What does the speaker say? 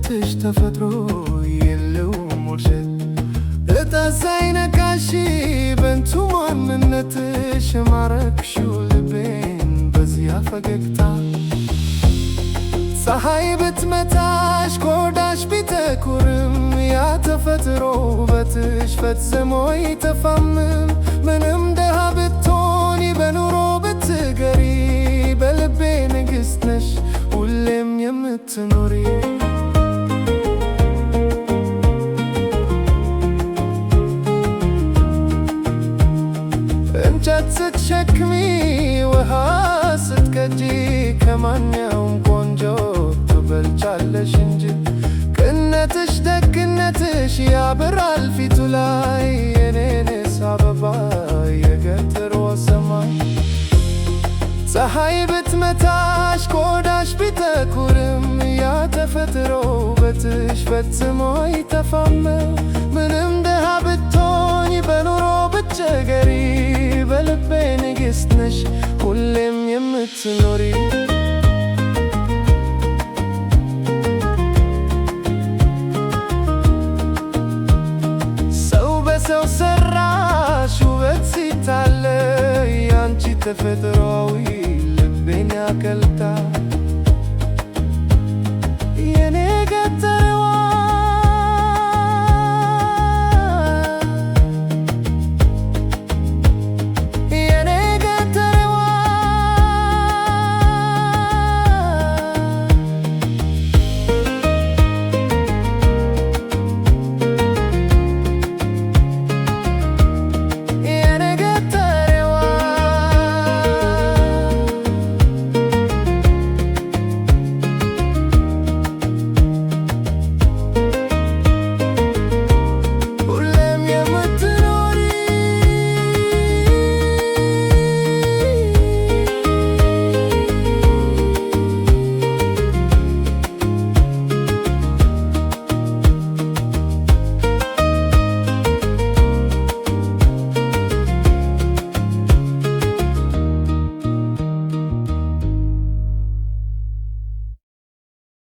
ውበትሽ ተፈጥሮ የለውም ውሸት። እጣ ሳይነካሽ በንቱ ማንነትሽ ማረክሽው ልቤን በዚያ ፈገግታ። ፀሐይ ብትመታሽ ቆዳሽ ቢጠቁርም ያ ተፈጥሮ ውበትሽ ፈጽሞ አይጠፋም። ምንም ደሃ ብትሆኒ በኑሮ ብትገሪ በልቤ ንግሥት ነሽ ሁሌም የምትኖሪ። እንጨት ስትሸክሚ ውሃ ስትቀጂ ከማንኛውም ቆንጆ ትበልጫለሽ እንጂ። ቅንነትሽ ደግነትሽ ያበራል ፊቱ ላይ የኔንስ አበባ የገጠሯ ሰማይ። ፀሐይ ብትመታሽ ቆዳሽ ቢጠቁርም ያ ተፈጥሮ ውበትሽ ፈጽሞ አይጠፋም። ምንም ደሃ ብትሆኚ በኑሮ ብትቸገሪ በልቤ ንግሥት ነሽ ሁሌም የምትኖሪ። ሰው በሰው ሰራሽ ውበት ሲታለል ያንቺ ተፈጥሮአዊ ልቤን ያቀልጣል።